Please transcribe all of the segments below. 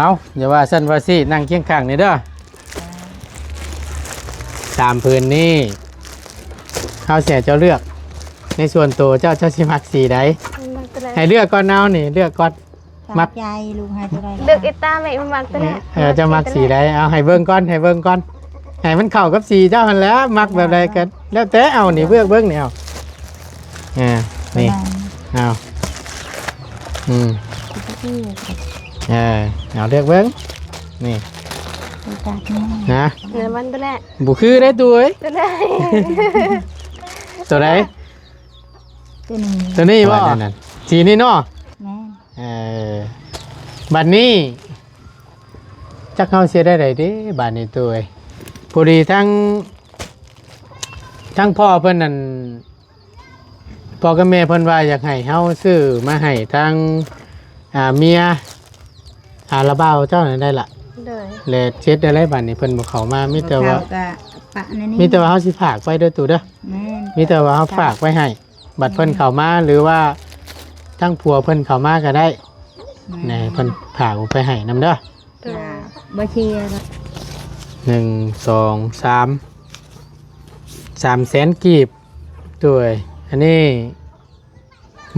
ເອົາ ຢ່າວ່າຊັ້ນວ່າຊີ້ ນັ່ງຄຽງຂ້າງນີ້ເດີ. ສາມຜືນນີ້ ເຮົາຊິໃຫ້ເຈົ້າເລືອກ ໃນສ່ວນໂຕເຈົ້າ ເຈົ້າຊິມັກສີໃດ? ມັກໂຕໃດ? ໃຫ້ເລືອກກ່ອນ ເອົານີ້ ເລືອກກ່ອນ. ມັກໃຈລູກໃຫ້ໂຕໃດ ເລືອກອີ່ຕາແມ່ ມັກໂຕໃດ? ເອີ ເຈົ້າມັກສີໃດ? ເອົາ ໃຫ້ເບິ່ງກ່ອນ ໃຫ້ເບິ່ງກ່ອນ ໃຫ້ມັນເຂົ້າກັບສີເຈົ້າຫັ້ນແຫຼະ ມັກແບບໃດກໍແລ້ວແຕ່. ເອົານີ້ ເລືອກເບິ່ງນີ້ ເອົາ ອ່າ ນີ້ ເອົາ ອືມ ເອີ ເອົາ ເລືອກເບິ່ງ ນີ້ ນະ ເງິນວັນໂຕແລກ ບໍ່ຄືເດ້ຕູ້ເອີຍ ໂຕໃດ? ໂຕໃດ? ໂຕນີ້ ໂຕນີ້ບໍ່? ສີນີ້ເນາະ ແມ່ນ. ເອີ ບັດນີ້ ຈັກເຮົາຊິໄດ້ໃດເດ້ ບາດນີ້ໂຕເອີຍ. ພໍດີທາງ ທາງພໍ່ເພິ່ນນັ້ນ ພໍ່ກັບແມ່ເພິ່ນວ່າຢາກໃຫ້ເຮົາຊື້ມາໃຫ້ທາງ ອ່າ ເມຍ ອ່າ ລະບ່າວເຈົ້ານັ້ນໄດ້ລະ ໂດຍ ແລະເຮັດໄດ້ໄດ໋ ບາດນີ້ເພິ່ນບໍ່ເຂົ້າມາ ມີແຕ່ວ່າ ບໍ່ເຂົ້າກໍປະໃນນີ້ ມີແຕ່ວ່າເຮົາຊິຝາກໄວ້ເດີຕູ້ເດີ ແມ່ນ ມີແຕ່ວ່າເຮົາຝາກໄວ້ໃຫ້ ບັດເພິ່ນເຂົ້າມາ ຫຼືວ່າທາງຜົວເພິ່ນເຂົ້າມາກໍໄດ້ ແມ່ນ ໃຫ້ເພິ່ນຝາກໄປໃຫ້ນຳເດີ ບໍ່ເຊື່ອ ໜຶ່ງ ສອງ ສາມ ສາມແສນກີບ ໂຕເອີຍ ອັນນີ້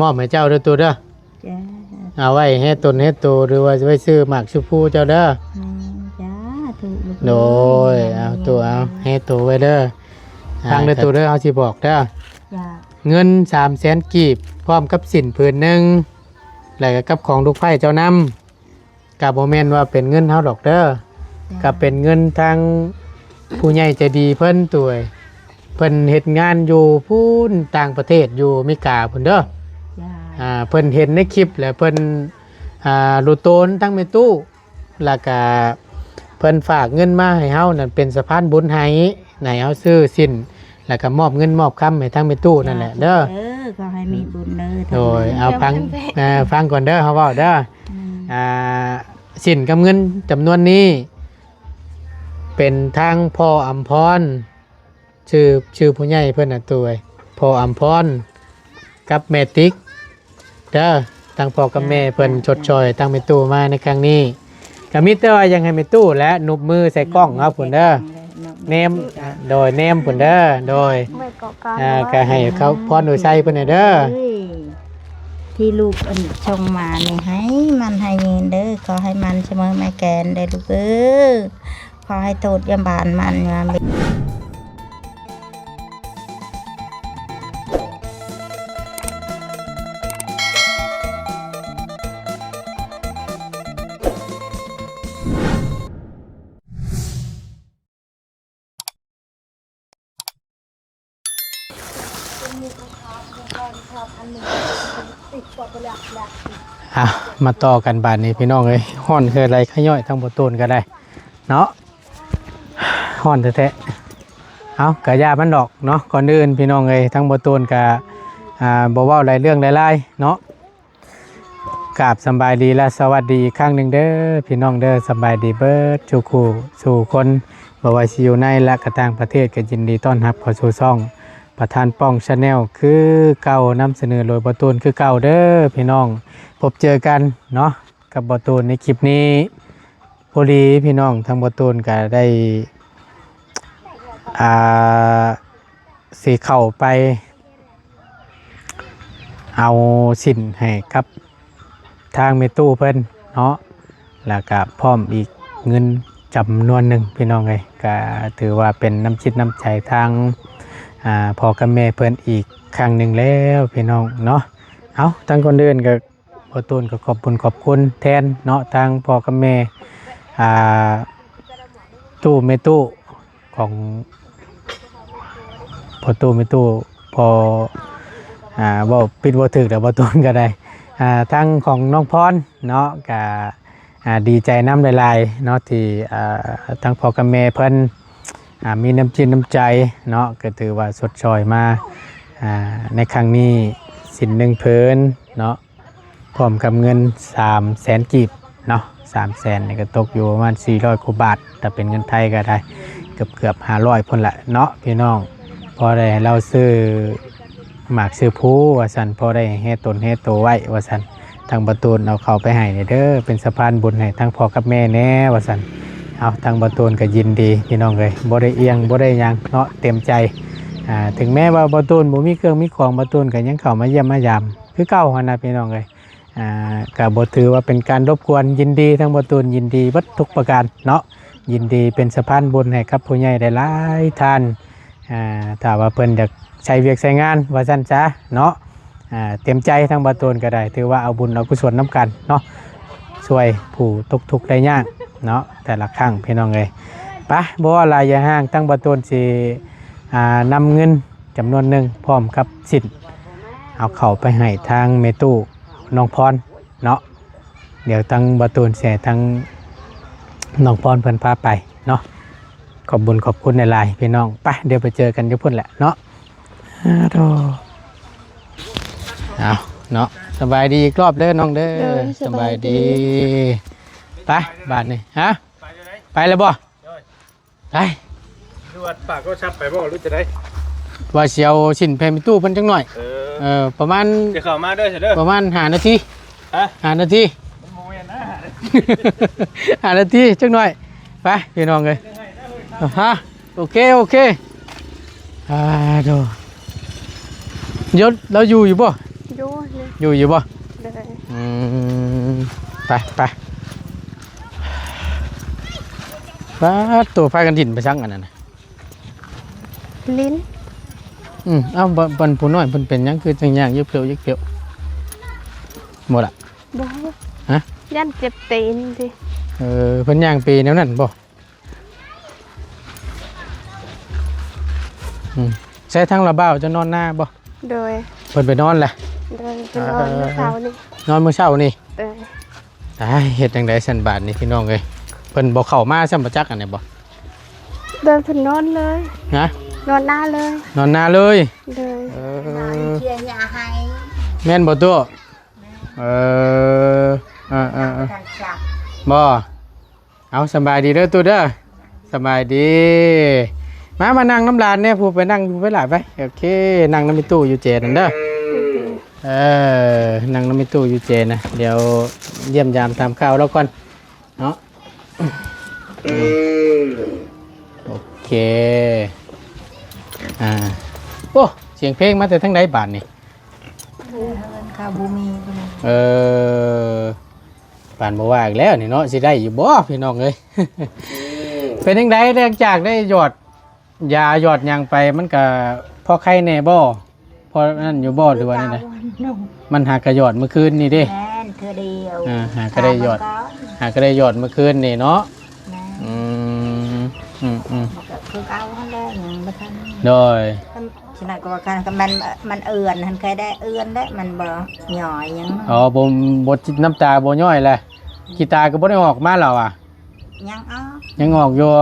ມອບໃຫ້ເຈົ້າເດີຕູ້ເດີ ເອົາໄວ້ແຮ່ຕົນແຮ່ໂຕ ຫຼືວ່າໄວ້ຊື້ໝາກຊູພູເຈົ້າເດີ ສາທຸລູກ ໂດຍ ເອົາຕູ້ເອົາ ແຮ່ໂຕໄວ້ເດີ ຟັງເດີຕູ້ເດີ ເຮົາຊິບອກເດີ ເງິນສາມແສນກີບ ພ້ອມກັບສິ້ນຜືນໜຶ່ງ ແລ້ວກໍກັບຂອງລູກໃພ້ເຈົ້ານຳ ກະບໍ່ແມ່ນວ່າເປັນເງິນເຮົາດອກເດີ ກະເປັນເງິນທາງຜູ້ໃຫຍ່ໃຈດີເພິ່ນໂຕເອີຍ ເພິ່ນເຮັດງານຢູ່ພຸ້ນຕ່າງປະເທດ ຢູ່ອາເມລິກາພຸ້ນເດີ ອ່າ ເພິ່ນເຫັນໃນຄລິບແລ້ວເພິ່ນ ອ່າ ຮູ້ໂຕນທັງແມ່ຕູ້ ແລ້ວກະເພິ່ນຝາກເງິນມາໃຫ້ເຮົານັ້ນເປັນສະພານບຸນໃຫ້ ໃຫ້ເຮົາຊື້ສິ້ນ ແລ້ວກະມອບເງິນມອບຄຳໃຫ້ທາງແມ່ຕູ້ນັ້ນແຫຼະເດີ ຂໍໃຫ້ມີບຸນເດີ ໂດຍ ເອົາຟັງ ຟັງກ່ອນເດີ ເຮົາເວົ້າເດີ ອ່າ ສິ້ນກັບເງິນຈຳນວນນີ້ ເປັນທາງພໍ່ອຳພອນ ຊື່ ຊື່ຜູ້ໃຫຍ່ເພິ່ນນະໂຕເອີຍ ພໍ່ອຳພອນກັບແມ່ຕິກເດີ ທາງພໍ່ກັບແມ່ເພິ່ນຊົດຊ່ອຍທາງແມ່ຕູ້ມາໃນຄັ້ງນີ້ ກໍມີແຕ່ວ່າຢາກໃຫ້ແມ່ຕູ້ແຫຼະ ນຸບມືໃສ່ກ້ອງເຮົາພຸ້ນເດີ ແນມ ໂດຍ ແນມພຸ້ນເດີ ໂດຍ ອ່າ ກໍໃຫ້ເຂົາພອນໂດຍໄຊເພິ່ນແດ່ເດີ ທີ່ລູກອັນສົ່ງມານີ້ ໃຫ້ມັນໃຫ້ຍືນເດີ ຂໍໃຫ້ມັນສະເໝີໄມ້ແກ່ນເດີລູກເອີຍ ຂໍໃຫ້ໂທດຢ່າບານມັນ ອ່ະ ມາຕໍ່ກັນບາດນີ້ພີ່ນ້ອງເອີຍ ຮ້ອນຄືໄຫຼຂະຍ້ອຍ ທາງບໍ່ຕູນກໍໄດ້ເນາະ ຮ້ອນແທ້ໆ ເອົາ ກະຢ່າມັນດອກເນາະ ກ່ອນອື່ນພີ່ນ້ອງເອີຍ ທາງບໍ່ຕູນກະ ອ່າ ບໍ່ເວົ້າຫຼາຍເລື່ອງຫຼາຍລາຍເນາະ ກາບສຳບາຍດີ ແລະ ສະຫວັດດີອີກຄັ້ງໜຶ່ງເດີ ພີ່ນ້ອງເດີ ສະບາຍດີເບິດສູ່ຄູ່ສູ່ຄົນ ບໍ່ວ່າຊິຢູ່ໃນ ແລະ ກະຕ່າງປະເທດ ກໍຍິນດີຕ້ອນຮັບເຂົ້າສູ່ຊ່ອງປະທານປ້ອງ Channel ຄືເກົ່າ ນຳສະເໜີໂດຍບໍ່ຕູນຄືເກົ່າເດີພີ່ນ້ອງ ພົບເຈີກັນເນາະ ກັບບໍ່ຕູນໃນຄລິບນີ້ ພໍດີພີ່ນ້ອງ ທາງບໍ່ຕູນກະໄດ້ ອ່າ ຊິເຂົ້າໄປເອົາສິ້ນໃຫ້ກັບທາງແມ່ຕູ້ເພິ່ນເນາະ ແລ້ວກະພ້ອມອີກເງິນຈຳນວນໜຶ່ງພີ່ນ້ອງເອີຍ ກະຖືວ່າເປັນນ້ຳຈິດນ້ຳໃຈທາງ ອ່າ ພໍ່ກັບແມ່ເພິ່ນອີກຄັ້ງໜຶ່ງແລ້ວພີ່ນ້ອງເນາະ ເອົາ ທາງກ່ອນອື່ນກະ ບໍ່ຕູນກໍຂອບບຸນຂອບຄຸນແທນເນາະ ທາງພໍ່ກັບແມ່ ອ່າ ຕູ້ແມ່ຕູ້ຂອງ ພໍ່ຕູ້ແມ່ຕູ້ ພໍ່ ອ່າ ເວົ້າຜິດເວົ້າຖືກແລ້ວ ບໍ່ຕູນກໍໄດ້ ອ່າ ທາງຂອງນ້ອງພອນເນາະ ກະ ອ່າ ດີໃຈນຳຫຼາຍໆເນາະ ທີ່ ອ່າ ທາງພໍ່ກັບແມ່ເພິ່ນ ອ່າ ມີນ້ຳຈິດນ້ຳໃຈເນາະ ກໍຖືວ່າຊົດຊ່ອຍມາ ອ່າ ໃນຄັ້ງນີ້ ສິ້ນໜຶ່ງຜືນເນາະ ພ້ອມກັບເງິນສາມແສນກີບເນາະ ສາມແສນນີ້ກໍຕົກຢູ່ປະມານສີ່ຮ້ອຍກວ່າບາດ ຖ້າເປັນເງິນໄທກໍໄດ້ເກືອບໆຫ້າຮ້ອຍພຸ້ນລະເນາະພີ່ນ້ອງ ພໍໄດ້ໃຫ້ລາວຊື້ໝາກຊື້ພູວ່າຊັ້ນ ພໍໄດ້ແຮ່ຕົນແຮ່ໂຕໄວ້ວ່າຊັ້ນ ທາງບ່າວຕູນເອົາເຂົ້າໄປໃຫ້ແດ່ເດີ ເປັນສະພານບຸນໃຫ້ທາງພໍ່ກັບແມ່ແດ່ວ່າຊັ້ນ. ເອົາ ທາງບ່າວຕູນກໍຍິນດີພີ່ນ້ອງເອີຍ ບໍ່ໄດ້ອຽງບໍ່ໄດ້ຫຍັງເນາະ ເຕັມໃຈ. ອ່າ ເຖິງແມ້ວ່າບ່າວຕູນບໍ່ມີເຄື່ອງມີຂອງ ບ່າວຕູນກໍຍັງເຂົ້າມາຢ້ຽມມາຢາມຄືເກົ່າຫັ້ນນະພີ່ນ້ອງເອີຍ. ອ່າ ກໍບໍ່ຖືວ່າເປັນການລົບກວນ ຍິນດີ ທາງບ່າວຕູນຍິນດີເບິດທຸກປະການເນາະ ຍິນດີເປັນສະພານບຸນໃຫ້ກັບຜູ້ໃຫຍ່ຫຼາຍໆທ່ານ. ອ່າ ຖ້າວ່າເພິ່ນຢາກໃຊ້ວຽກໃຊ້ງານວ່າຊັ້ນຊະເນາະ ອ່າ ເຕັມໃຈ ທາງບ່າວຕູນກໍໄດ້ ຖືວ່າເອົາບຸນເອົາກຸສົນນຳກັນເນາະ ຊ່ວຍຜູ້ຕົກທຸກໄດ້ຍາກເນາະ ແຕ່ລະຄັ້ງພີ່ນ້ອງເອີຍ. ໄປ ບໍ່ວ່າຫຼາຍຢ່າຫ່າງ ທາງບ່າວຕູນຊິ ອ່າ ນຳເງິນຈຳນວນໜຶ່ງ ພ້ອມກັບສິ້ນ ເອົາເຂົ້າໄປໃຫ້ທາງແມ່ຕູ້ນ້ອງພອນເນາະ. ດຽວທາງບ່າວຕູນຊິໃຫ້ທາງນ້ອງພອນເພິ່ນພາໄປເນາະ. ຂອບບຸນຂອບຄຸນຫຼາຍໆພີ່ນ້ອງ. ໄປ ດຽວໄປເຈີກັນຢູ່ພຸ້ນແຫຼະເນາະ. ອາໂທ ເອົາເນາະ ສະບາຍດີອີກລອບເດີນ້ອງເດີ. ໂດຍ ສະບາຍດີ ສະບາຍດີ. ໄປບາດນີ້ ຮະ ໄປແລ້ວບໍ່? ໂດຍ ໄປ ຄືວ່າຝາກໂທລະສັບໄປບໍ່ ຫຼືຈັ່ງໃດ? ວ່າຊິເອົາສິ້ນແຜ່ແມ່ຕູ້ເພິ່ນຈັກໜ້ອຍ. ເອີ ເອີ ປະມານ ຈະເຂົ້າມາເດີ ເດີ ປະມານຫ້ານາທີ. ຮະ ຫ້ານາທີ ມັນບໍ່ແມ່ນນະ ຫ້ານາທີ ຈັກໜ້ອຍ. ໄປພີ່ນ້ອງເອີຍ ຮະ ໂອເຄ ໂອເຄ. ອ່າ ໂດ ຍົດລາວຢູ່ຢູ່ບໍ່? ຢູ່ ຢູ່ຢູ່ບໍ່? ໂດຍ ອືມ ໄປ ໄປ. ປາດໂຕ ພາກັນຫຼິ້ນໄປສັງອັນນັ້ນນະ ຫຼິ້ນ. ອືມ ເອົ້າ ບ- ບັນຜູ້ນ້ອຍເພິ່ນເປັນຫຍັງ ຄືຈັ່ງຍ່າງເຍືອບເພວເຍືອບເພວ ບໍ່ລະ? ບໍ່ ຮະ ຢ້ານເຈັບຕີນຕິ. ເອີ ເພິ່ນຍ່າງເປແນວນັ້ນບໍ່? ອືມ ໃຊ້ທາງລະບ່າວຈະນອນນາບໍ່? ໂດຍ ເພິ່ນໄປນອນແຫຼະ. ໂດຍ ໄປນອນ ອ່າ ມື້ເຊົ້ານີ້ ນອນມື້ເຊົ້ານີ້. ໂດຍ ຕາຍ ເຮັດຈັ່ງໃດຊັ້ນບາດນີ້ພີ່ນ້ອງເອີຍ ເພິ່ນບໍ່ເຂົ້າມາຊ້ຳບໍ່ຈັກອັນນີ້ບໍ່? ໂດຍ ເພິ່ນນອນເລີຍ. ຮະ ນອນນາເລີຍ ນອນນາເລີຍ. ໂດຍ ເອີ ເຮັດຫຍັງໃຫ້ ແມ່ນບໍ່ຕູ້? ແມ່ນ ເອີ ເອີ ເອີ ບໍ່ ເອົາ ສະບາຍດີເດີຕູ້ເດີ ສະບາຍດີ. ມາ ມານັ່ງນຳຫຼານແດ່ ຜູ້ໄປນັ່ງຢູ່ໄປຫຼາຍໄປ. ໂອເຄ ນັ່ງນຳແມ່ຕູ້ຢູ່ເຈນັ້ນເດີ. ເອີ ນັ່ງນຳແມ່ຕູ້ຢູ່ເຈນະ ດຽວຢ້ຽມຢາມຖາມຂ່າວລາວກ່ອນເນາະ. ໂອເຄ ອ່າ ໂອ້ ສຽງເພງມາແຕ່ທາງໃດບາດນີ້? ເຮືອນເຂົາບໍ່ມີ. ເອີ ປານບໍ່ວ່າອີກແລ້ວນີ້ເນາະ ຊິໄດ້ຢູ່ບໍ່ພີ່ນ້ອງເອີຍ? ເປັນຈັ່ງໃດ ຫຼັງຈາກໄດ້ຢອດຢາຢອດຫຍັງໄປ ມັນກະພໍໄຄແດ່ບໍ່? ພໍນັ້ນຢູ່ບໍ່ ຫຼືວ່າແນວໃດ? ມັນຫາກະຢອດມື້ຄືນນີ້ເດ້. ແມ່ນ ເທື່ອດຽວ ອ່າ ຫາກະໄດ້ຢອດ ຫາກະໄດ້ຢອດມື້ຄືນນີ້ເນາະ. ແມ່ນ ອືມ ອືມໆ ກະຄືເກົ່າຫັ້ນແຫຼະ ຍັງບໍ່ທັນ. ໂດຍ ຊິໜ້ອຍກໍວ່າຄັນ ຄັນມັນ ມັນເອືອນຫັ້ນ ໄຄໄດ້ເອືອນແລ້ວ ມັນບໍ່ຍ້ອຍຫຍັງ. ອໍ ບໍ່ ບໍ່ ນ້ຳຕາບໍ່ຍ້ອຍແຫຼະ. ຂີ້ຕາກໍບໍ່ໄດ້ອອກມາແລ້ວອະ? ຍັງອອກ ຍັງອອກຢູ່.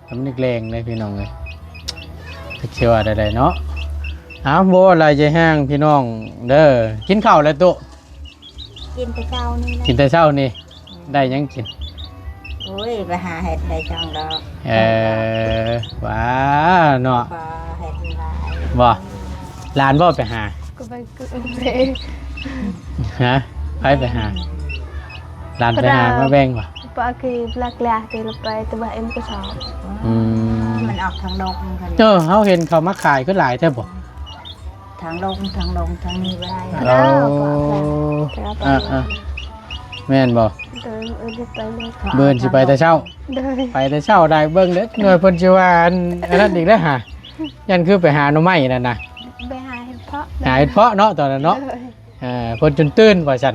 ແຕ່ມັນແລງເດ້ພີ່ນ້ອງເອີຍ ຈັກຊິວ່າແນວໃດເນາະ. ອ້າວ ບໍ່ຫຼາຍໃຈແຮງພີ່ນ້ອງເດີ. ກິນເຂົ້າແລ້ວຕຸ? ກິນແຕ່ເຊົ້ານີ້ແຫຼະ ກິນແຕ່ເຊົ້ານີ້. ອືມ ໄດ້ຫຍັງກິນ? ໂອ້ຍ ໄປຫາເຫັດໄດ້ສອງດອກ. ເອີ ວ່າເນາະ ບໍ່ເຫັດຫຼາຍ. ບໍ່ ຫຼານບໍ່ໄປຫາ? ກໍໄປ ຮະ ໃຜໄປຫາ? ຫຼານໄປຫາມາແບ່ງບໍ່? ປາກີບລັກລາທີ່ລະໄປຕະບະເອັມກະສອບ. ອືມ ມັນອອກທາງດອກ. ເອີ ເຮົາເຫັນເຂົາມາຂາຍຄືຫຼາຍແທ້ບໍ່? ທາງລົງ ທາງລົງ ທາງນີ້ບໍ່ໄດ້. ໂອ້ ອ່າໆ ແມ່ນບໍ່? ໂດຍ ມື້ອື່ນຊິໄປເລີຍ ມື້ອື່ນຊິໄປແຕ່ເຊົ້າ. ໂດຍ ໄປແຕ່ເຊົ້າໄດ້. ເບິ່ງເດີ້ ໜ່ວຍເພິ່ນຊິວ່າອັນ ອັນນັ້ນອີກເດ້ຫາ. ຢ້ານຄືໄປຫາໜໍ່ໄມ້ນັ້ນນະ ໄປຫາເຫັດເພາະ ຫາເຫັດເພາະເນາະ ຕອນນັ້ນເນາະ. ໂດຍ ອ່າ ເພິ່ນຈົນຕື່ນວ່າຊັ້ນ.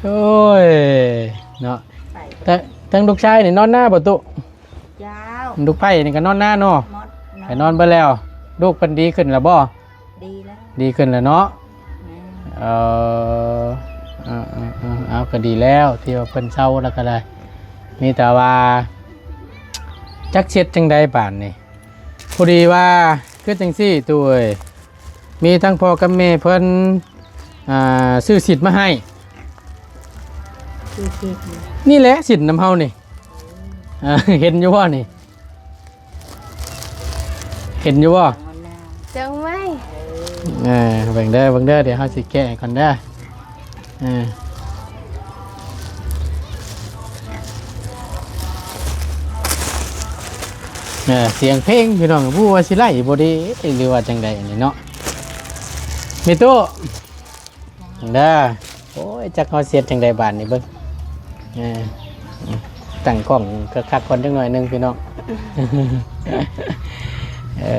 ໂອ້ຍ ເນາະ ແຕ່ທັງລູກຊາຍນີ້ນອນນາບໍ່ຕຸ? ເຈົ້າ ລູກໃພ້ນີ້ກໍນອນນາເນາະ. ໄປນອນເບິດແລ້ວ. ລູກເພິ່ນດີຂຶ້ນແລ້ວບໍ່? ດີແລ້ວ ດີຂຶ້ນແລ້ວເນາະ. ແມ່ນ ເອີ ເອີໆໆ ເອົາ ກໍດີແລ້ວ ທີ່ວ່າເພິ່ນເຊົາແລ້ວກໍໄດ້. ມີແຕ່ວ່າຈັກຊິເຮັດຈັ່ງໃດບາດນີ້. ພໍດີວ່າຄືຈັ່ງຊີ້ ຕູ້ເອີຍ ມີທັງພໍ່ກັບແມ່ເພິ່ນ ອ່າ ຊື້ສິນມາໃຫ້. ຊື້ສິນ ນີ້ແຫຼະສິນນຳເຮົານີ້. ເອີ ເຫັນຢູ່ບໍ່ນີ້? ເຫັນຢູ່ບໍ່? ຈັ່ງໄວ້ ເອີ ເບິ່ງເດີ ເບິ່ງເດີ ດຽວເຮົາຊິແກະໃຫ້ກ່ອນເດີ. ເອີ ເອີ ສຽງເພງພີ່ນ້ອງ ບໍ່ຮູ້ວ່າຊິໄດ້ບໍ່ເດ້ ຫຼືວ່າຈັ່ງໃດອັນນີ້ເນາະ ແມ່ຕູ້ ເດີ. ໂອ້ຍ ຈັກເຮົາຊິເຮັດຈັ່ງໃດບາດນີ້ເບິ່ງ ເອີ ຕັ້ງກ້ອງຄັກໆກ່ອນຈັກໜ້ອຍໜຶ່ງພີ່ນ້ອງ ເອີ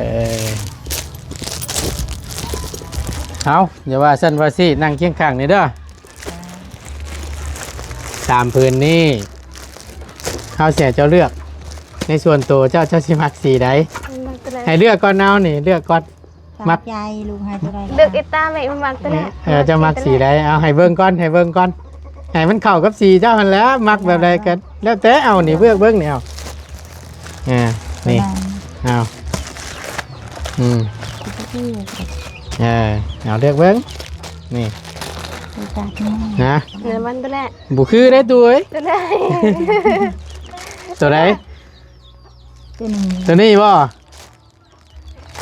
ເອົາ ຢ່າວ່າຊັ້ນວ່າຊີ້ ນັ່ງຄຽງຂ້າງນີ້ເດີ. ສາມຜືນນີ້ ເຮົາຊິໃຫ້ເຈົ້າເລືອກ ໃນສ່ວນໂຕເຈົ້າ ເຈົ້າຊິມັກສີໃດ? ມັກຕົວໃດ? ໃຫ້ເລືອກກ່ອນ ເອົານີ້ ເລືອກກ່ອນ ມັກ ໃຈລູກໃຫ້ຕົວໃດ ເລືອກອີ່ຕາແມ່ ມັກຕົວໃດ? ເອີ ເຈົ້າມັກສີໃດ? ເອົາ ໃຫ້ເບິ່ງກ່ອນ ໃຫ້ເບິ່ງກ່ອນ ໃຫ້ມັນເຂົ້າກັບສີເຈົ້າຫັ້ນແຫຼະ ມັກແບບໃດກໍແລ້ວແຕ່ ເອົານີ້ ເລືອກເບິ່ງນີ້ ເອົາ ອ່າ ນີ້ ເອົາ ອືມ ເອີ ເອົາ ເລືອກເບິ່ງ ນີ້ ນະ ເອີ ມັນຕົວແລກ ບໍ່ຄືເດ້ຕູ້ເອີຍ ຕົວໃດ? ຕົວໃດ? ຕົວນີ້ ຕົວນີ້ບໍ່?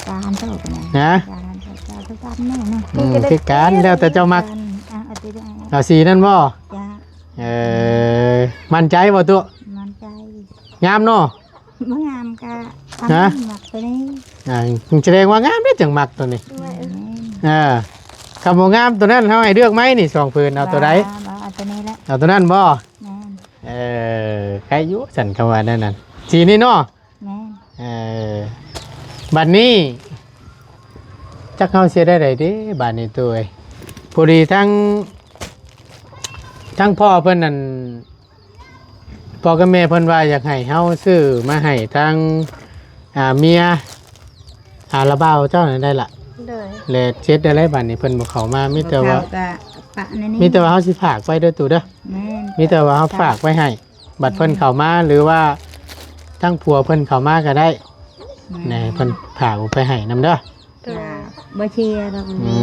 ຕາອັນໂຕກະນະ ຮະ? ຕາອັນໂຕກະນະ ອືມ ຄືກັນ ແລ້ວແຕ່ເຈົ້າມັກ ອ່າ ເອົາສີນັ້ນບໍ່? ເອີ ໝັ້ນໃຈບໍ່ຕູ້? ໝັ້ນໃຈ ງາມເນາະ ບໍ່ງາມກະ ຮະ? ມັກຕົວນີ້ ອ່າ ສະແດງວ່າງາມເດ້ ຈັ່ງມັກຕົວນີ້ ແມ່ນ ເອີ ຄັນບໍ່ງາມຕົວນັ້ນ ເຮົາໃຫ້ເລືອກໃໝ່ນີ້ ສອງຜືນ ເອົາຕົວໃດ? ບໍ່ ເອົາຕົວນີ້ແຫຼະ ເອົາຕົວນັ້ນບໍ່? ແມ່ນ ເອີ ໃຄຢູ່ຊັ້ນ ຄຳວ່າແນວນັ້ນ ສີນີ້ເນາະ ແມ່ນ ເອີ ບັດນີ້ ຈັກເຮົາຊິເຮັດແນວໃດເດ້ບາດນີ້ໂຕເອີຍ ພໍດີທັງ ທັງພໍ່ເພິ່ນນັ້ນ ພໍ່ກັບແມ່ເພິ່ນວ່າຢາກໃຫ້ເຮົາຊື້ມາໃຫ້ທາງ ອ່າ ເມຍ ອ່າ ລະບ່າວເຈົ້ານັ້ນໄດ້ລະ ໂດຍ ແລະເຮັດໄດ້ໄດ໋ບາດນີ້ ເພິ່ນບໍ່ເຂົ້າມາ ມີແຕ່ວ່າ ບໍ່ເຂົ້າກະປະແນວນີ້ ມີແຕ່ວ່າເຮົາຊິຝາກໄວ້ເດີຕູ້ເດີ ແມ່ນ ມີແຕ່ວ່າເຮົາຝາກໄວ້ໃຫ້ ບັດເພິ່ນເຂົ້າມາ ຫຼືວ່າທາງຜົວເພິ່ນເຂົ້າມາກໍໄດ້ ແມ່ນ ແນ່ ເພິ່ນຝາກໄປໃຫ້ນຳເດີ ໂດຍ ບໍ່ເຊື່ອດອກ ອື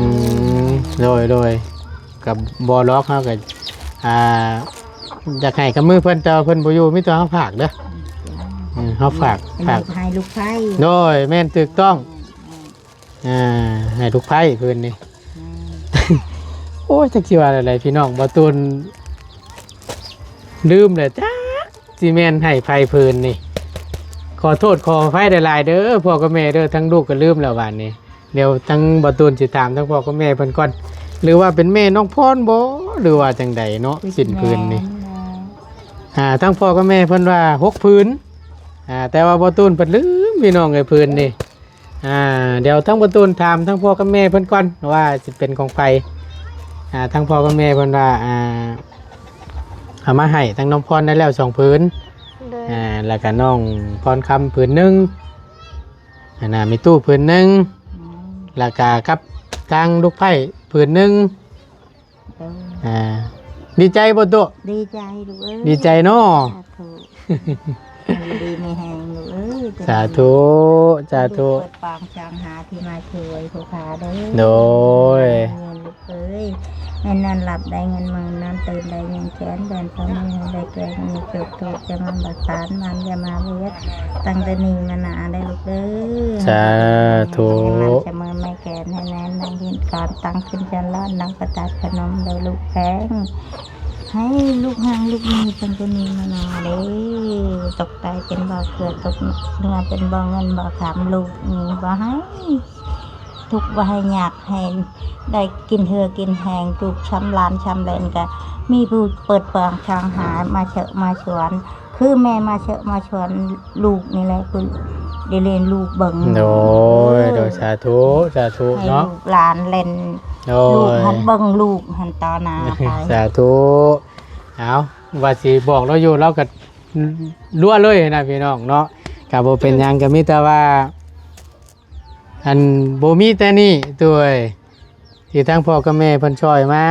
ມ ໂດຍ ໂດຍ ກໍບໍ່ຫຼອກ ເຮົາກໍ ອ່າ ຢາກໃຫ້ກັບມືເພິ່ນ ແຕ່ວ່າເພິ່ນບໍ່ຢູ່ ມີແຕ່ເຮົາຝາກເດີ ເອີ ເຮົາຝາກ ຝາກໃຫ້ລູກໃພ້ ໂດຍ ແມ່ນ ຖືກຕ້ອງ ອ່າ ໃຫ້ລູກໃພ້ເພິ່ນນີ້ ແມ່ນ ໂອ້ຍ ຈັກຊິວ່າແນວໃດ ພີ່ນ້ອງ ບ່າວຕູນລືມແລ້ວ ຈັກຊິແມ່ນໃຫ້ໃຜເພິ່ນນີ້ ຂໍໂທດຂໍອະໄພຫຼາຍໆເດີ ພໍ່ກັບແມ່ເດີ ທັງລູກກໍລືມແລ້ວບາດນີ້ ດຽວທັງບ່າວຕູນຊິຖາມທັງພໍ່ກັບແມ່ເພິ່ນກ່ອນ ຫຼືວ່າເປັນແມ່ນ້ອງພອນບໍ່ ຫຼືວ່າຈັ່ງໃດເນາະ ສິ້ນຜືນນີ້ ອ່າ ທັງພໍ່ກັບແມ່ເພິ່ນວ່າຫົກຜືນ ອ່າ ແຕ່ວ່າບ່າວຕູນເພິ່ນລືມ ພີ່ນ້ອງເອີຍ ຜືນນີ້ ອ່າ ດຽວທາງບ່າວຕູນຖາມທາງພໍ່ກັບແມ່ເພິ່ນກ່ອນວ່າຊິເປັນຂອງໃຜ ອ່າ ທາງພໍ່ກັບແມ່ເພິ່ນວ່າ ອ່າ ເອົາມາໃຫ້ທາງນ້ອງພອນໄດ້ແລ້ວສອງຜືນ ໂດຍ ອ່າ ແລ້ວກະນ້ອງພອນຄຳຜືນໜຶ່ງ ອັນນ່າ ມີຕູ້ຜືນໜຶ່ງ ອືມ ແລ້ວກະກັບທາງລູກໃພ້ຜືນໜຶ່ງ ໂດຍ ອ່າ ດີໃຈບໍ່ຕູ້? ດີໃຈລູກເອີຍ ດີໃຈເນາະ ສາທຸ ຢູ່ດີມີແຮງລູກເອີຍ ສາທຸ ສາທຸ ເປີດປາງສາງຫາທີ່ມາຊ່ວຍຜູ້ຂ້າເດີ ໂດຍ ເງິນລູກເອີຍ ແມ່ນນອນຫຼັບໄດ້ເງິນໝື່ນ ນອນຕື່ນໄດ້ເງິນແສນ ແບນພະມືໃຫ້ໄດ້ແກ່ມີໂຊກ ໂຊກຈະມາບັດສານ ມັນຢ່າມາວຽດ ຕັ້ງແຕ່ນີ້ມາໜ້າໄດ້ລູກເດີ ສາທຸ ໃຫ້ໝັ້ນສະເໝີແມ່ ແກ່ນໃຫ້ແໜ້ນ ດັ່ງຫີນກ້ອນຕັ້ງຂຶ້ນຊັ້ນລ້ານ ດັ່ງພະທາດພະນົມເດີລູກແພງ ໃຫ້ລູກຮັ່ງລູກມີເພິ່ນກໍມີມານາເດ້ ຕົກໄຕເປັນບໍ່ເກືອ ຕົກເໜືອເປັນບໍ່ເງິນບໍ່ຄຳ ລູກມີບໍ່ໃຫ້ທຸກບໍ່ໃຫ້ຍາກ ໃຫ້ໄດ້ກິນເຫື່ອກິນແຮງ ລູກຊຳຫຼານຊຳແຫຼນ ກໍມີຜູ້ເປີດປາງທາງຫາມາເຊີະມາຊວນ ຄືແມ່ມາເຊີະມາຊວນລູກນີ້ແຫຼະ ຄືໄດ້ລ້ຽງລູກເບິ່ງ ໂດຍ ເອີ ໂດຍ ສາທຸ ສາທຸ ໃຫ້ ເນາະ ລູກຫຼານເຫຼັ້ນ ໂດຍ ລູກຫັ້ນເບິ່ງລູກຫັ້ນຕໍ່ໜ້າໄປ ສາທຸ ເອົາ ວ່າຊິບອກລາວຢູ່ ລາວກໍລົວເລີຍນະ ພີ່ນ້ອງເນາະ ກໍບໍ່ເປັນຫຍັງ ກໍມີແຕ່ວ່າ ອັນ ບໍ່ມີແຕ່ນີ້ ໂດຍ ທີ່ທາງພໍ່ກັບແມ່ເພິ່ນຊ່ອຍມາ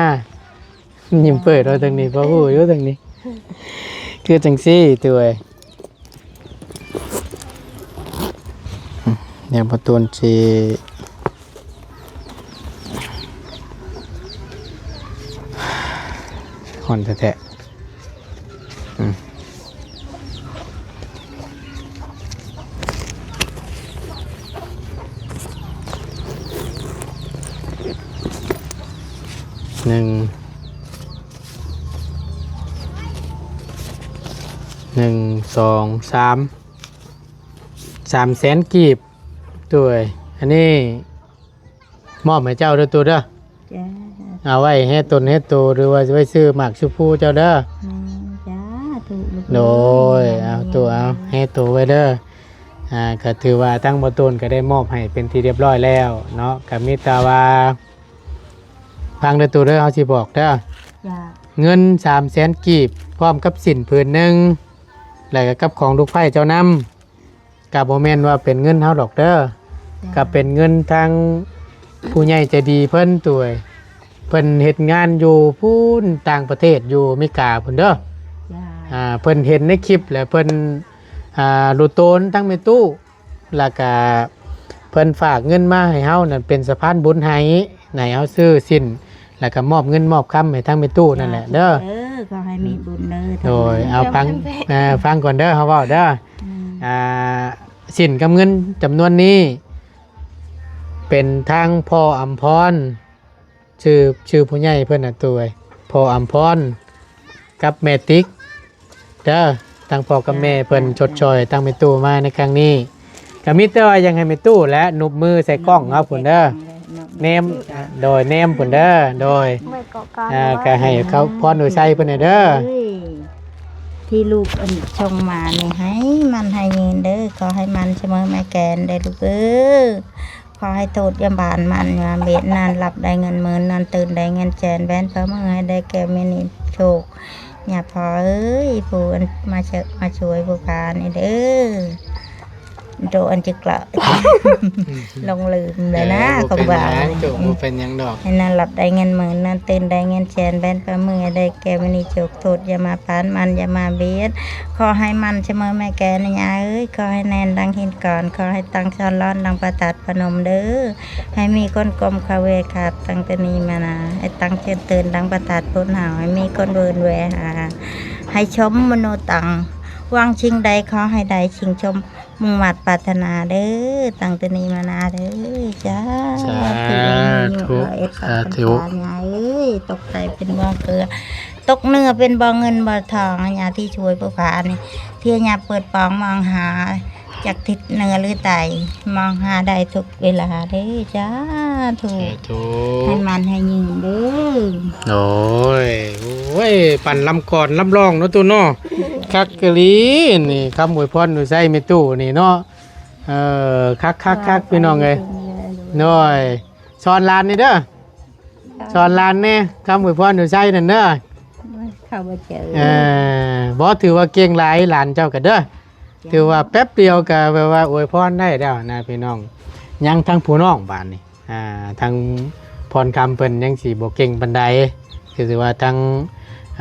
ຍິ້ມເປີດເອົາທາງນີ້ ພໍຮູ້ຢູ່ທາງນີ້ ຄືຈັ່ງຊີ້ ໂດຍ ດຽວປະຕູນຊິຮ້ອນແທ້ໆ ອືມ ໜຶ່ງ ໜຶ່ງ ສອງ ສາມ ສາມແສນກີບ. ໂດຍ ອັນນີ້ມອບໃຫ້ເຈົ້າເດີຕູ້ເດີ. ຈ້າ. ເອົາໄວ້ແຮ່ຕົນແຮ່ໂຕ ຫຼືວ່າໄວ້ຊື້ໝາກຊູພູເຈົ້າເດີ. ແມ່ນ ສາທຸລູກ. ໂດຍ ເອີ ເອົາຕູ້ເອົາແຮ່ໂຕໄວ້ເດີ. ອ່າ ກໍຖືວ່າທາງບໍ່ຕູນກໍໄດ້ມອບໃຫ້ເປັນທີ່ຮຽບຮ້ອຍແລ້ວເນາະ. ກໍມີແຕ່ວ່າ ຟັງເດີຕູ້ເດີ ເຮົາຊິບອກເດີ. ຈ້າ. ເງິນສາມແສນກີບ ພ້ອມກັບສິ້ນຜືນໜຶ່ງ ແລ້ວກໍກັບຂອງລູກໃພ້ເຈົ້ານຳ. ກໍບໍ່ແມ່ນວ່າເປັນເງິນເຮົາດອກເດີ. ຈ້າ. ກໍເປັນເງິນທາງຜູ້ໃຫຍ່ໃຈດີເພິ່ນໂດຍ ເພິ່ນເຮັດງານຢູ່ພຸ້ນຕ່າງປະເທດ ຢູ່ອາເມລິກາພຸ້ນເດີ. ຈ້າ. ອ່າ ເພິ່ນເຫັນໃນຄລິບ ແລ້ວເພິ່ນ ອ່າ ຮູ້ໂຕນທັງແມ່ຕູ້ ແລ້ວກະເພິ່ນຝາກເງິນມາໃຫ້ເຮົານັ້ນເປັນສະພານບຸນໃຫ້ ໃຫ້ເຮົາຊື້ສິ້ນ ແລ້ວກະມອບເງິນມອບຄຳໃຫ້ທາງແມ່ຕູ້ນັ້ນແຫຼະເດີ. ເອີ ຂໍໃຫ້ມີບຸນເດີ. ໂດຍ ເອົາຟັງ ເອີ ຟັງກ່ອນເດີ ເຮົາເວົ້າເດີ. ອືມ ອ່າ ສິ້ນກັບເງິນຈຳນວນນີ້ ເປັນທາງພໍ່ອຳພອນ ຊື່ ຊື່ຜູ້ໃຫຍ່ເພິ່ນນະຕູ້ເອີຍ ພໍ່ອຳພອນກັບແມ່ຕິກເດີ. ທາງພໍ່ກັບແມ່ເພິ່ນຊົດຊ່ອຍທາງແມ່ຕູ້ມາໃນຄັ້ງນີ້ ກໍມີແຕ່ວ່າຢາກໃຫ້ແມ່ຕູ້ແຫຼະໜຸບມືໃສ່ກ້ອງເຮົາພຸ້ນເດີ ແນມ ໂດຍ ແນມພຸ້ນເດີ. ໂດຍ ອ່າ ກໍໃຫ້ເຂົາພອນໂດຍໄຊເພິ່ນແດ່ເດີ. ເອີຍ ທີ່ລູກອັນສົ່ງມານີ້ ໃຫ້ໝັ້ນໃຫ້ຍືນເດີ ຂໍໃຫ້ໝັ້ນສະເໝີແມ່ແກ່ນເດີລູກເອີຍ. ຂໍໃຫ້ໂທດຢ່າບານໝັ້ນມາບຽດ ນອນຫຼັບໄດ້ເງິນໝື່ນ ນອນຕື່ນໄດ້ເງິນແສນ ແບນຝ່າມືໃຫ້ໄດ້ແກ່ມີນີໂຊກ. ຍາພໍ່ເອີຍ ຜູ້ອັນມາເຊີ ມາຊ່ວຍຜູ້ພານີ້ເດີ ໂຕອັນຈິກລະ ຫຼົງລືມແລ້ວນະ ເອີ ຂອງບ່າວນີ້. ບໍ່ເປັນຫຍັງດອກ ໃຫ້ນອນຫຼັບໄດ້ເງິນໝື່ນ ນອນຕື່ນໄດ້ເງິນແສນ ແບນຝ່າມືໃຫ້ໄດ້ແກ່ມີນີໂຊກ. ໂທດຢ່າມາປານ ໝັ້ນຢ່າມາບຽດ ຂໍໃຫ້ໝັ້ນສະເໝີແມ່ແກ່ນນະຍາເອີຍ. ຂໍໃຫ້ແໜ້ນດັ່ງຫີນກ້ອນ ຂໍໃຫ້ຕັ້ງຊ້ອນລ້ອນດັ່ງພະທາດພະນົມເດີ. ໃຫ້ມີຄົນກົ້ມເຂົ້າເວຂາບຕັ້ງແຕ່ນີ້ມານາ ໃຫ້ຕັ້ງເຊີນຕື່ນດັ່ງພະທາດໂພນເຫົາ ໃຫ້ມີຄົນເວີນແວຫາ ໃຫ້ສົມມະໂນຕັງ ຫວັງສິ່ງໃດຂໍໃຫ້ໄດ້ສິ່ງສົມມຸງມາດປາດຖະໜາເດີ ຕັ້ງແຕ່ນີ້ມານາເດີ. ສາທຸ ສາທຸ ຍາເອີຍ ຕົກໃຈເປັນບໍ່ເກືອ ຕົກເນື້ອເປັນບໍ່ເງິນບໍ່ທອງ ຍາທີ່ຊ່ວຍຜູ້ພານີ້ ທີ່ຍາເປີດປອງມອງຫາ ຈັກທິດເໜືອຫຼືໃຕ້ ມອງຫາໄດ້ທຸກເວລາເດີ. ສາທຸ ສາທຸ ໃຫ້ໝັ້ນໃຫ້ຍືນເດີ. ໂອ້ຍ ໂອ້ຍ ປັ່ນລຳກ່ອນລຳລອງເນາະຕູ້ເນາະ ຄັກອີ່ຫຼີນີ້ ຄຳອວຍພອນຢູ່ໃສແມ່ຕູ້ນີ້ເນາະ. ເອີ ຄັກໆໆ ພີ່ນ້ອງເອີຍ. ໂດຍ ສອນຫຼານນີ້ເດີ ສອນຫຼານແດ່ ຄຳອວຍພອນຢູ່ໃສນັ້ນເດີ. ເຂົາບໍ່ເຈີ ເອີ ບໍ່ ຖືວ່າເກັ່ງຫຼາຍຫຼານເຈົ້າກໍເດີ. ຖືວ່າແປັບດຽວກໍແບບວ່າອວຍພອນໄດ້ແລ້ວນະພີ່ນ້ອງ. ຍັງທາງຜູ້ນ້ອງບາດນີ້ ອ່າ ທາງພອນຄຳເພິ່ນຍັງຊິບໍ່ເກັ່ງປານໃດ ຄືວ່າທາງ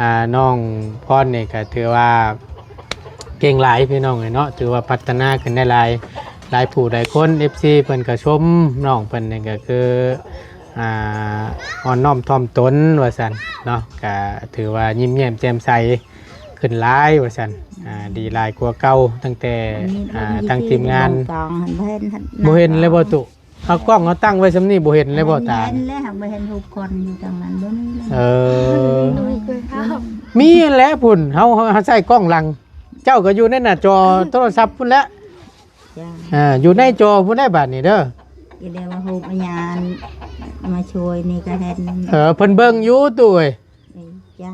ອ່າ ນ້ອງພອນນີ້ກໍຖືວ່າເກັ່ງຫຼາຍພີ່ນ້ອງເອີຍເນາະ ຖືວ່າພັດທະນາຂຶ້ນໄດ້ຫຼາຍ ຫຼາຍຜູ້ຫຼາຍຄົນ ເອັຟຊີ ເພິ່ນກໍຊົມນ້ອງເພິ່ນນີ້ ກໍຄື ອ່າ ອ່ອນນ້ອມຖ່ອມຕົນວ່າຊັ້ນເນາະ ກໍຖືວ່າຍິ້ມແຍ້ມແຈ່ມໃສ ຂຶ້ນຫຼາຍວ່າຊັ້ນ. ອ່າ ດີຫຼາຍກວ່າເກົ່າ ຕັ້ງແຕ່ ອ່າ ທາງທີມງານ ບໍ່ເຫັນ ບໍ່ເຫັນເລີຍບໍ່ຕຸ? ເອົາກ້ອງເຮົາຕັ້ງໄວ້ຊ່ຳນີ້ ບໍ່ເຫັນເລີຍບໍ່ຕາ? ເຫັນແລ້ວ ບໍ່ເຫັນຮູບຄົນຢູ່ທາງນັ້ນ ບໍ່ມີເລີຍ. ເອີ ມີຫັ້ນແຫຼະພຸ້ນ ເຮົາ ເຮົາໃຊ້ກ້ອງຫຼັງ ເຈົ້າກໍຢູ່ໃນໜ້າຈໍໂທລະສັບພຸ້ນແຫຼະ. ອ່າ ຢູ່ໃນຈໍພຸ້ນແຫຼະບາດນີ້ເດີ. ກໍໄດ້ວ່າຮູບອາຍານມາຊ່ວຍນີ້ກໍເຫັນ ເອີ ເພິ່ນເບິ່ງຢູ່ຕູ້ເອີຍ. ເອີ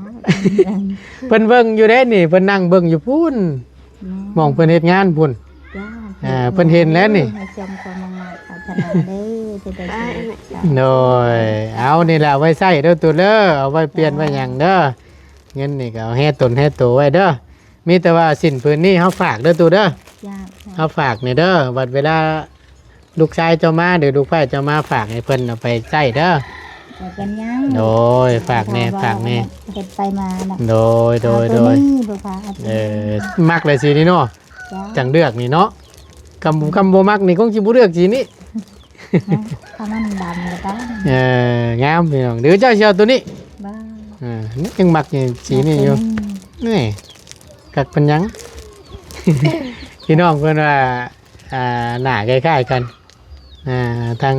ເພິ່ນເບິ່ງຢູ່ເດ້ນີ້ ເພິ່ນນັ່ງເບິ່ງຢູ່ພຸ້ນ ໝ່ອງເພິ່ນເຮັດງານພຸ້ນ. ເພິ່ນເຫັນແລ້ວນີ້ ໃຫ້ສົມຄວາມມຸ່ງມາດປາດຖະໜາເດີ. ໂດຍ ເອົານີ້ແຫຼະ ເອົາໄວ້ໃຊ້ເດີຕູ້ເດີ ເອົາໄວ້ປ່ຽນໄວ້ຫຍັງເດີ. ເງິນນີ້ກໍເອົາແຮ່ຕົນແຮ່ໂຕໄວ້ເດີ. ມີແຕ່ວ່າສິ້ນຜືນນີ້ເຮົາຝາກເດີຕູ້ເດີ. ເຮົາຝາກນີ້ເດີ ບັດເວລາ ລູກຊາຍເຈົ້າມາ ຫຼື ລູກໃພ້ເຈົ້າມາ ຝາກໃຫ້ເພິ່ນເອົາໄປໃຊ້ເດີ. ບໍ່ເປັນຫຍັງ. ໂດຍ ຝາກແດ່ ຝາກແດ່ ເຮັດໄປມານະ. ໂດຍ ໂດຍ ໂດຍ. ເອີ ມັກແຫຼະສີນີ້ເນາະ. ຈັ່ງເລືອກນີ້ເນາະ. ຄຳ ຄຳບໍ່ມັກນີ້ຄົງຊິບໍ່ເລືອກສີນີ້. ຖ້າມັນດຳກໍໄດ້. ເອີ ງາມພີ່ນ້ອງ. ຫຼື ເຈົ້າຊິເອົາໂຕນີ້? ບໍ່. ເອີ ຍັງມັກສີນີ້ຢູ່. ນີ້ ຄັກປານຫຍັງ? ພີ່ນ້ອງເພິ່ນວ່າ ອ່າ ໜ້າຄ້າຍໆກັນ ອ່າ ທັງ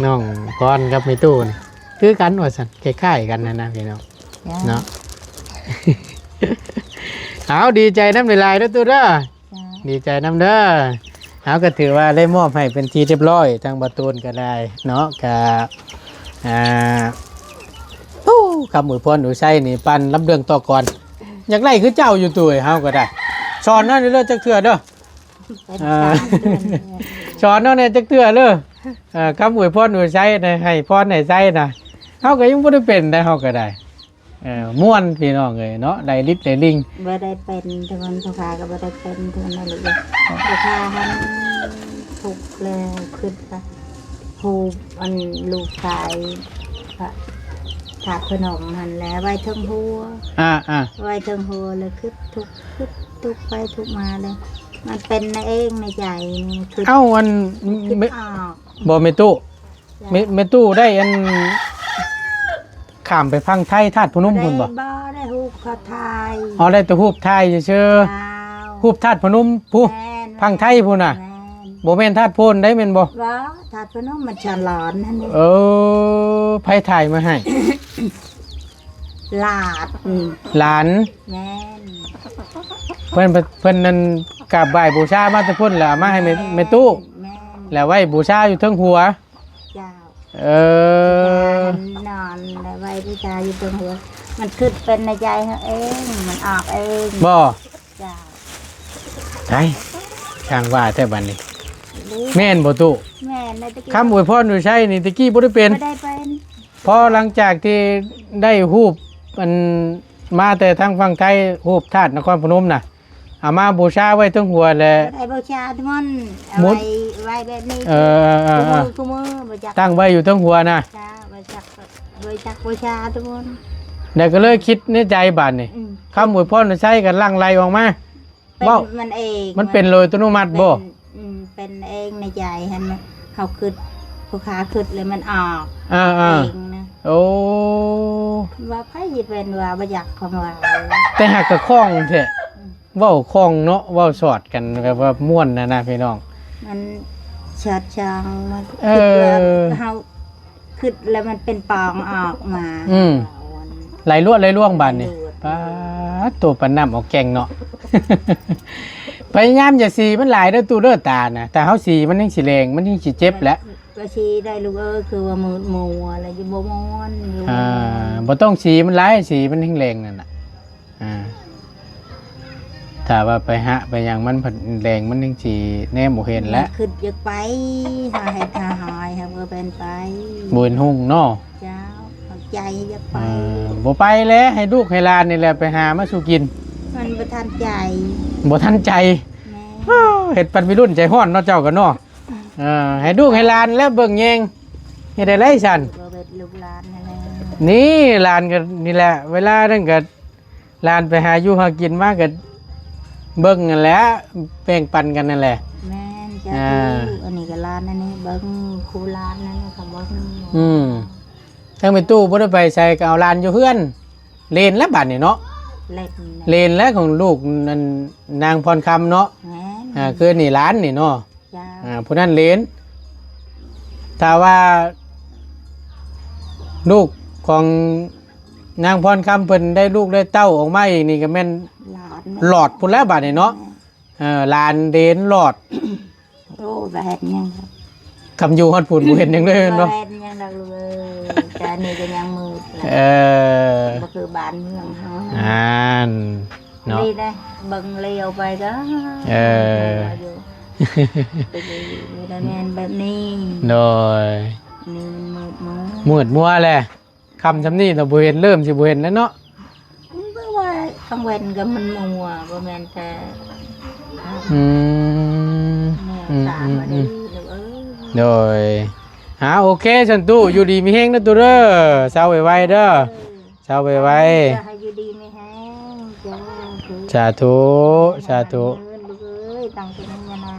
ນ້ອງພອນກັບແມ່ຕູ້ນີ້ຄືກັນວ່າຊັ້ນ ຄ້າຍໆກັນຫັ້ນນະພີ່ນ້ອງເນາະ. ເອົາ ດີໃຈນຳຫຼາຍໆເດີຕູ້ເດີ ດີໃຈນຳເດີ. ເຮົາກໍຖືວ່າໄດ້ມອບໃຫ້ເປັນທີ່ຮຽບຮ້ອຍ ທາງບ່າວຕູນກໍໄດ້ເນາະ ກະ ອ່າ ໂອ້ ຄຳອວຍພອນອຸໄຊນີ້ ປານລຳເລື່ອງຕໍ່ກ່ອນ ຢາກໄດ້ຄືເຈົ້າຢູ່ຕູ້ເອີຍ. ເຮົາກໍໄດ້ ສອນເຮົາເດີຈັກເທື່ອເດີ ເອີ ສອນເຮົາແດ່ຈັກເທື່ອເດີ. ເອີ ຄຳອວຍພອນອວຍໄຊນະ ໃຫ້ພອນໃຫ້ໄຊນະ ເຮົາກໍຍັງບໍ່ໄດ້ເປັນໄດ໋ ເຮົາກໍໄດ້. ເອີ ມ່ວນພີ່ນ້ອງເອີຍເນາະ ໄດ້ລິດໄດ້ລິງ. ບໍ່ໄດ້ເປັນ ແຕ່ມັນພາກໍບໍ່ໄດ້ເປັນ ແຕ່ມັນນັ້ນແຫຼະ ພາຫັ້ນທຸກແລ້ວ ຄິດວ່າຮູບອັນລູກຊາຍພະທາດພະນົມຫັ້ນແຫຼະ ໄວ້ເທິງຫົວ ອ່າໆ ໄວ້ເທິງຫົວ ແລ້ວຄິດທຸກ ຄິດທຸກໄປທຸກມາເລີຍ ມັນເປັນໃນເອງໃນໃຈນີ້ ຄື ເອົ້າ ອັນ ບໍ່ແມ່ຕູ້ ເຈົ້າ ແມ່ ແມ່ຕູ້ໄດ້ອັນ ຂ້າມໄປຝັ່ງໄທທາດພະນົມພຸ້ນບໍ່? ບໍ່ໄດ້ ບໍ່ໄດ້ຮູບເຂົາຖ່າຍ. ອໍ ໄດ້ແຕ່ຮູບຖ່າຍຊື່ໆ ເຈົ້າ ຮູບທາດພະນົມພຸ້ນ ແມ່ນ ຝັ່ງໄທພຸ້ນນະ ແມ່ນ ບໍ່ແມ່ນທາດໂພນໄດ໋ແມ່ນບໍ່? ບໍ່ ທາດພະນົມມັນຊານຫຼອນຫັ້ນເດ. ເອີ ໃຜຖ່າຍມາໃຫ້? ຫຼານ ອືມ ຫຼານ ແມ່ນ ເພິ່ນ ເພິ່ນນັ້ນກາບໄຫວ້ບູຊາມາແຕ່ພຸ້ນ ແລ້ວເອົາມາໃຫ້ແມ່ ແມ່ຕູ້ ແມ່ນ ແລ້ວໄວ້ບູຊາຢູ່ເທິງຫົວ ເຈົ້າ ເອີ ນອນແລ້ວໄວ້ບູຊາຢູ່ເທິງຫົວ ມັນຄິດເປັນໃນໃຈເຮົາເອງ ມັນອອກເອງ ບໍ່? ເຈົ້າ ໄດ້ ຊ່າງວ່າແທ້ບັດນີ້ ແມ່ນບໍ່ຕູ້? ແມ່ນ ແລ້ວແຕ່ກີ້ ຄຳອວຍພອນຢູ່ໃສນີ້ ແຕ່ກີ້ບໍ່ໄດ້ເປັນ ບໍ່ໄດ້ເປັນ ພໍຫຼັງຈາກທີ່ໄດ້ຮູບ ອັນ ມາແຕ່ທາງຝັ່ງໄທ ຮູບທາດນະຄອນພະນົມນະ ເອົາມາບູຊາໄວ້ເທິງຫົວແຫຼະ ໄດ້ບູຊາທຸກມື້ ເອົາໄວ້ ໄວ້ແບບນີ້ ເອີ ເອີ ເອີ ຄູ່ມື້ ເອີ ຄູ່ມື້ ບໍ່ຈັກ ຕັ້ງໄວ້ຢູ່ເທິງຫົວນະ ເຈົ້າ ບໍ່ຈັກ ບໍ່ຈັກບູຊາທຸກມື້ ແລ້ວກໍເລີຍຄິດໃນໃຈບາດນີ້ ອືມ ຄຳອວຍພອນໃນໃສກໍຫຼັ່ງໄຫຼອອກມາ ເປັນ ເວົ້າ ມັນເອງ ມັນເປັນໂດຍອັດຕະໂນມັດບໍ່? ເປັນ ອືມ ເປັນເອງໃນໃຈຫັ້ນນະ ເຮົາຄິດ ຜູ້ຂ້າຄິດແລ້ວມັນອອກ ອ່າໆ ເອງນະ ໂອ້ ວ່າໃຜຊິເປັນວ່າບໍ່ຢາກຂອງວ່າ ແຕ່ຫາກກະຄ່ອງແທ້ ອືມ ເວົ້າຄ່ອງເນາະ ເວົ້າສອດກັນແບບວ່າມ່ວນນະນະພີ່ນ້ອງ ມັນສອດຊ່ອງ ມັນ ເອີ ຄິດວ່າເຮົາ ຄິດແລ້ວມັນເປັນປອງອອກມາ ອືມ ໄຫຼລວດໄຫຼລວງບາດນີ້ ໄຫຼລວດ ປາດໂຕ ປານນ້ຳອອກແກ່ງເນາະ ພະຍາຍາມຢ່າສີມັນຫຼາຍເດີຕູ້ເດີ ຕານະ ຖ້າເຮົາສີມັນຍັງຊິແດງ ມັນຍັງຊິເຈັບແຫຼະ ກໍສີໄດ້ລູກເອີຍ ຄືວ່າມືດມົວແລ້ວ ຢູ່ບໍ່ມ່ວນ ຢູ່ ອ່າ ບໍ່ມ່ວນ ບໍ່ຕ້ອງສີມັນຫຼາຍ ສີມັນແຮງແດງນັ້ນນະ ອ່າ ຖ້າວ່າໄປຫະໄປຫຍັງມັນພັດແດງ ມັນຍັງຊິແນມບໍ່ເຫັນແຫຼະ ຄິດຢາກໄປ ຫາເຫັດຫາຫອຍ ຫາບໍ່ເປັນໄປ ບໍ່ເຫັນຮຸ່ງເນາະ ເຈົ້າ ເຂົ້າໃຈຢາກໄປ ເອີ ບໍ່ໄປແຫຼະ ໃຫ້ລູກໃຫ້ຫຼານນີ້ແຫຼະໄປຫາມາສູ່ກິນ ມັນບໍ່ທັນໃຈ ບໍ່ທັນໃຈ ແມ່ນ ເຮັດປັນໄວລຸ້ນໃຈຮ້ອນເນາະ ເຈົ້າກໍເນາະ ເອີ ໃຫ້ລູກໃຫ້ຫຼານແລ້ວເບິ່ງແຍງ ເຮັດໄດ້ໄດ໋ຊັ້ນ ເຮັດລູກຫຼານຫັ້ນແຫຼະ ນີ້ຫຼານກໍນີ້ແຫຼະ ເວລານັ້ນກໍ ຫຼານໄປຫາຢູ່ຫາກິນມາກໍເບິ່ງຫັ້ນແຫຼະ ແບ່ງປັນກັນນັ້ນແຫຼະ ແມ່ນ ເຈົ້າ ອ່າ ອັນນີ້ກໍຫຼານອັນນີ້ເບິ່ງ ຄູ່ຫຼານນັ້ນກໍເບິ່ງ ອືມ ທາງແມ່ຕູ້ບໍ່ໄດ້ໄປໃສ ກໍເອົາຫຼານຢູ່ເຮືອນ ເລນແລ້ວບາດນີ້ເນາະ ເລນ ເລນແລ້ວຂອງລູກນັ້ນ ນາງພອນຄຳເນາະ ແມ່ນ ອ່າ ຄືນີ້ຫຼານນີ້ເນາະ ເຈົ້າ ອ່າ ຜູ້ນັ້ນເລນ ຖ້າວ່າລູກຂອງນາງພອນຄຳເພິ່ນໄດ້ລູກໄດ້ເຕົ້າອອກມາອີກນີ້ກໍແມ່ນຫຼອດ ຫຼອດພຸ້ນແຫຼະບາດນີ້ເນາະ ເອີ ຫຼານເລນຫຼອດ ໂອ້ ບໍ່ເຮັດຫຍັງ ຄຳຢູ່ຮອດພຸ້ນບໍ່ເຫັນຫຍັງເລີຍແມ່ນບໍ່? ບໍ່ເຫັນຫຍັງດອກລູກເອີຍ ແຕ່ອັນນີ້ກໍຍັງມືດແຫຼະ ເອີ ບໍ່ຄືບ້ານເມືອງເຮົາ ອ່ານ ເນາະ ນີ້ໄດ໋ ເບິ່ງລຽວໄປກໍ ເອີ ຢູ່ ໄປຢູ່ ມີແຕ່ແມ່ນແບບນີ້ ໂດຍ ນີ້ມັນມືດມົວ ມືດມົວແຫຼະ ຄ່ຳຊ່ຳນີ້ລະບໍ່ເຫັນ ເລີ່ມຊິບໍ່ເຫັນແລ້ວເນາະ ມັນບໍ່ວ່າກາງເວັນກໍມັນມົວ ບໍ່ແມ່ນແຕ່ ອືມ ແນວ ອືມ ຕາມ ອືມ ອັນນີ້ ອືມ ລູກເອີຍ ໂດຍ ອ່າ ໂອເຄ ຊັ້ນຕູ້ ຢູ່ດີມີແຮງເດີຕູ້ເດີ ເຊົາໄວໆເດີ ເອີ ເຊົາໄວໆ ໃຫ້ຢູ່ດີມີແຮງ ເຈົ້າ ສາທຸ ສາທຸ ເງິນລູກເອີຍ ຕັ້ງແຕ່ນັ້ນມານາ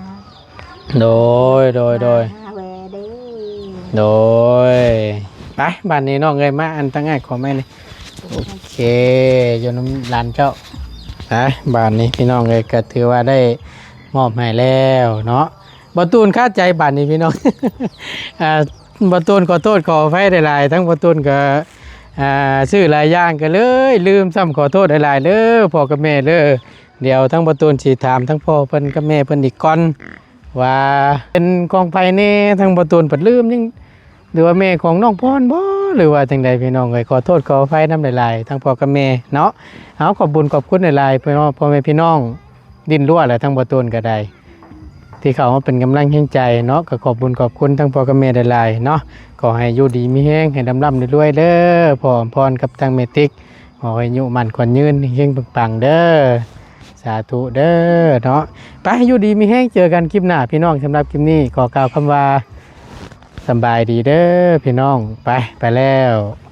ໂດຍ ໂດຍ ໂດຍ ມາຫາແວ່ເດ້ ໂດຍ ໄປ ບາດນີ້ນ້ອງເອີຍ ມາອັນຕັ້ງອ້າຍຂໍໄມ້ນີ້ ໂອເຄ ຢູ່ນຳຫຼານເຈົ້າ ໄປ ບາດນີ້ພີ່ນ້ອງເອີຍ ກໍຖືວ່າໄດ້ມອບໃຫ້ແລ້ວເນາະ ບ່າວຕູນຄາໃຈບາດນີ້ພີ່ນ້ອງ ອ່າ ບ່າວຕູນຂໍໂທດຂໍອະໄພຫຼາຍໆ ທັງບ່າວຕູນກໍ ອ່າ ຊື້ຫຼາຍຢ່າງກໍເລີຍລືມຊ້ຳ ຂໍໂທດຫຼາຍໆເດີພໍ່ກັບແມ່ເດີ. ດຽວທາງບໍ່ຕູນຊິຖາມທາງພໍ່ເພິ່ນກັບແມ່ເພິ່ນອີກກ່ອນ ວ່າເປັນຂອງໃຜແດ່ ທາງບໍ່ຕູນເພິ່ນລືມຍັງ ຫຼືວ່າແມ່ຂອງນ້ອງພອນບໍ ຫຼືວ່າຈັ່ງໃດພີ່ນ້ອງເອີຍ. ຂໍໂທດຂໍອະໄພນຳຫຼາຍໆ ທັງພໍ່ກັບແມ່ເນາະ. ເອົາ ຂອບບຸນຂອບຄຸນຫຼາຍໆ ພີ່ນ້ອງ ພໍ່ແມ່ພີ່ນ້ອງດິນລ້ວນ ແລະ ທັງບໍ່ຕູນກໍໄດ້ ທີ່ເຂົ້າມາເປັນກຳລັງແຮງໃຈເນາະ. ກໍຂອບບຸນຂອບຄຸນທັງພໍ່ກັບແມ່ຫຼາຍໆເນາະ. ຂໍໃຫ້ຢູ່ດີມີແຮງ ໃຫ້ລ່ຳໆລວຍໆເດີ ພໍ່ອຳພອນກັບທາງແມ່ຕິກ. ຂໍໃຫ້ອາຍຸໝັ້ນຂວັນຍືນ ເຮັງໆປັງໆເດີ ສາທຸເດີເນາະ. ໄປ ຢູ່ດີມີແຮງ ເຈີກັນຄລິບໜ້າພີ່ນ້ອງ. ສຳລັບຄລິບນີ້ ຂໍກ່າວຄຳວ່າ ສຳບາຍດີເດີພີ່ນ້ອງ. ໄປ ໄປແລ້ວ.